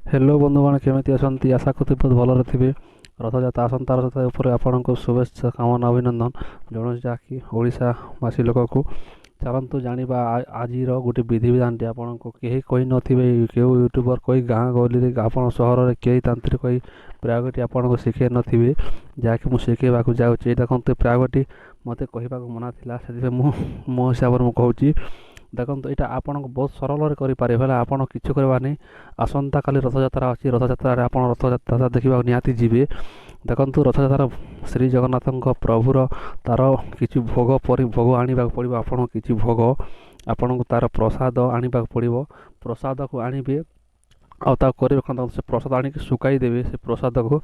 Hello ବନ୍ଧୁଗଣ, କେମିତି ଅଛନ୍ତି? ଆଶା କରୁଛି ବହୁତ ଭଲରେ ଥିବେ। ରଥଯାତ୍ରା, ଆସନ୍ତା ରଥଯାତ୍ରା ଉପରେ ଆପଣଙ୍କୁ ଶୁଭେଚ୍ଛା, କାମନା, ଅଭିନନ୍ଦନ ଜଣାଉଛି, ଯାହାକି ଓଡ଼ିଶାବାସୀ ଲୋକକୁ। ଚାଲନ୍ତୁ ଜାଣିବା ଆଜିର ଗୋଟେ ବିଧିବିଧାନଟି। ଆପଣଙ୍କୁ କେହି କହିନଥିବେ, କେଉଁ ୟୁଟ୍ୟୁବର୍ କହି, ଗାଁ ଗହଳିରେ, ଆପଣ ସହରରେ କେହି ତାନ୍ତ୍ରିକ କହି ପ୍ରୟୋଗଟି ଆପଣଙ୍କୁ ଶିଖେଇ ନଥିବେ, ଯାହାକି ମୁଁ ଶିଖେଇବାକୁ ଯାଉଛି। ଦେଖନ୍ତୁ, ପ୍ରୟୋଗଟି ମୋତେ କହିବାକୁ ମନା ଥିଲା, ସେଥିପାଇଁ ମୁଁ ମୋ ହିସାବରେ ମୁଁ କହୁଛି। ଦେଖନ୍ତୁ, ଏଇଟା ଆପଣଙ୍କୁ ବହୁତ ସରଳରେ କରିପାରିବେ। ହେଲା, ଆପଣ କିଛି କରିବାନି। ଆସନ୍ତାକାଲି ରଥଯାତ୍ରା ଅଛି। ରଥଯାତ୍ରାରେ ଆପଣ ରଥଯାତ୍ରା ଦେଖିବାକୁ ନିହାତି ଯିବେ। ଦେଖନ୍ତୁ, ରଥଯାତ୍ରା ଶ୍ରୀ ଜଗନ୍ନାଥଙ୍କ ପ୍ରଭୁର ତାର କିଛି ଭୋଗ ପରି ଭୋଗ ଆଣିବାକୁ ପଡ଼ିବ। ଆପଣ କିଛି ଭୋଗ, ଆପଣଙ୍କୁ ତାର ପ୍ରସାଦ ଆଣିବାକୁ ପଡ଼ିବ। ପ୍ରସାଦକୁ ଆଣିବେ ଆଉ ତାକୁ କରିବେ କ'ଣ? ସେ ପ୍ରସାଦ ଆଣିକି ଶୁଖାଇ ଦେବେ। ସେ ପ୍ରସାଦକୁ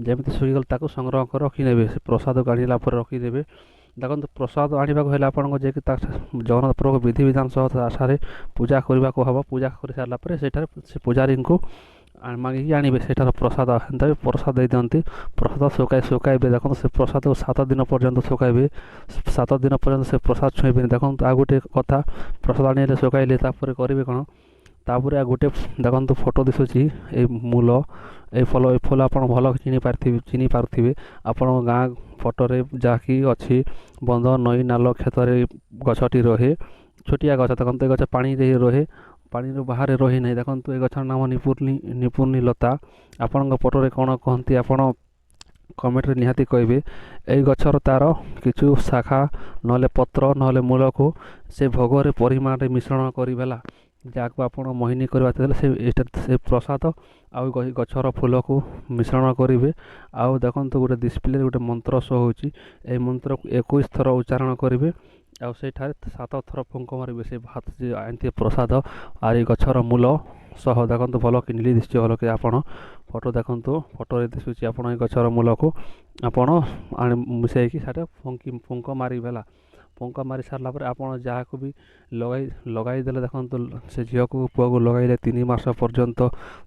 ଯେମିତି ଶୁଖିଗଲେ ତାକୁ ସଂଗ୍ରହ କରି ରଖିନେବେ। ସେ ପ୍ରସାଦକୁ ଆଣିଲା ପରେ ରଖିଦେବେ। ଦେଖନ୍ତୁ, ପ୍ରସାଦ ଆଣିବାକୁ ହେଲେ ଆପଣଙ୍କୁ ଯାଇକି ତା ଜଗନ୍ନାଥ ପ୍ରଭୁ ବିଧିବିଧାନ ସହ ଆଶାରେ ପୂଜା କରିବାକୁ ହେବ। ପୂଜା କରିସାରିଲା ପରେ ସେଠାରେ ସେ ପୂଜାରୀଙ୍କୁ ମାଗିକି ଆଣିବେ ସେଠାର ପ୍ରସାଦ। ହେନ୍ତା ବି ପ୍ରସାଦ ଦେଇଦିଅନ୍ତି। ପ୍ରସାଦ ଶୁଖାଇବେ। ଦେଖନ୍ତୁ, ସେ ପ୍ରସାଦକୁ 7 ଦିନ ପର୍ଯ୍ୟନ୍ତ ଶୁଖାଇବେ। 7 ଦିନ ପର୍ଯ୍ୟନ୍ତ ସେ ପ୍ରସାଦ ଛୁଇଁବେନି। ଦେଖନ୍ତୁ, ଆଉ ଗୋଟେ କଥା, ପ୍ରସାଦ ଆଣିଲେ, ଶୁଖାଇଲେ, ତାପରେ କରିବେ କ'ଣ? ତାପରେ ଆଉ ଗୋଟେ ଦେଖନ୍ତୁ, ଫଟୋ ଦିଶୁଛି। ଏଇ ମୂଲ, ଏଇ ଫଲ, ଏ ଫଲ ଆପଣ ଭଲ ଚିହ୍ନି ପାରୁଥିବେ ଆପଣଙ୍କ ଗାଁ ଫଟୋରେ, ଯାହାକି ଅଛି ବନ୍ଧ, ନଈ, ନାଲ, କ୍ଷେତରେ ଗଛଟି ରହେ, ଛୋଟିଆ ଗଛ। ଦେଖନ୍ତୁ, ଏ ଗଛ ପାଣିରେ ରହେ, ପାଣିରୁ ବାହାରେ ରହେ ନାହିଁ। ଦେଖନ୍ତୁ, ଏ ଗଛର ନାମ ନିପୁର୍ଣ୍ଣି, ନିପୁର୍ଣ୍ଣି ଲତା। ଆପଣଙ୍କ ପଟରେ କ'ଣ କହନ୍ତି, ଆପଣ କମେଣ୍ଟରେ ନିହାତି କହିବେ। ଏଇ ଗଛର ତାର କିଛି ଶାଖା, ନହେଲେ ପତ୍ର, ନହେଲେ ମୂଳକୁ ସେ ଭୋଗରେ ପରିମାଣରେ ମିଶ୍ରଣ କରିବେ। ଯାହାକୁ ଆପଣ ମୋହିନୀ କରିବା ଥିଲେ, ସେ ଏଇଟା ସେ ପ୍ରସାଦ ଆଉ ଗଛର ଫୁଲକୁ ମିଶ୍ରଣ କରିବେ। ଆଉ ଦେଖନ୍ତୁ, ଗୋଟେ ଡିସପ୍ଲେରେ ଗୋଟେ ମନ୍ତ୍ର ଶୋ ହେଉଛି। ଏଇ ମନ୍ତ୍ରକୁ 21 ଥର ଉଚ୍ଚାରଣ କରିବେ ଆଉ ସେଇଠାରେ 7 ଥର ଫୁଙ୍କ ମାରିବେ ସେ ଭାତ ଯେ ଆଣିଥିବେ, ପ୍ରସାଦ ଆଉ ଏଇ ଗଛର ମୂଲ ସହ। ଦେଖନ୍ତୁ, ଭଲ କି ନିଲି ଦିଶୁଛି, ଭଲ କି ଆପଣ ଫଟୋ ଦେଖନ୍ତୁ। ଫଟୋରେ ଦିଶୁଛି, ଆପଣ ଏଇ ଗଛର ମୂଲକୁ ଆପଣ ଆଣି ମିଶାଇକି ସେଟା ଫୁଙ୍କ ମାରିବେ। ହେଲା, ଫୁଙ୍କ ମାରି ସାରିଲା ପରେ ଆପଣ ଯାହାକୁ ବି ଲଗାଇ ଦେଲେ, ଦେଖନ୍ତୁ, ସେ ଝିଅକୁ, ପୁଅକୁ ଲଗାଇଲେ 3 ମାସ ପର୍ଯ୍ୟନ୍ତ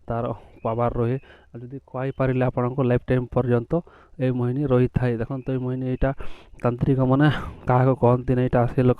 ତାର ପାୱାର ରୁହେ। ଆଉ ଯଦି ଖୁଆଇ ପାରିଲେ, ଆପଣଙ୍କ ଲାଇଫ୍ ଟାଇମ୍ ପର୍ଯ୍ୟନ୍ତ ଏଇ ମୋହିନୀ ରହିଥାଏ। ଦେଖନ୍ତୁ, ଏଇ ମୋହିନୀ, ଏଇଟା ତାନ୍ତ୍ରିକ ମାନେ କାହାକୁ କହନ୍ତି ନାହିଁ। ଏଇଟା ସେ ଲୋକ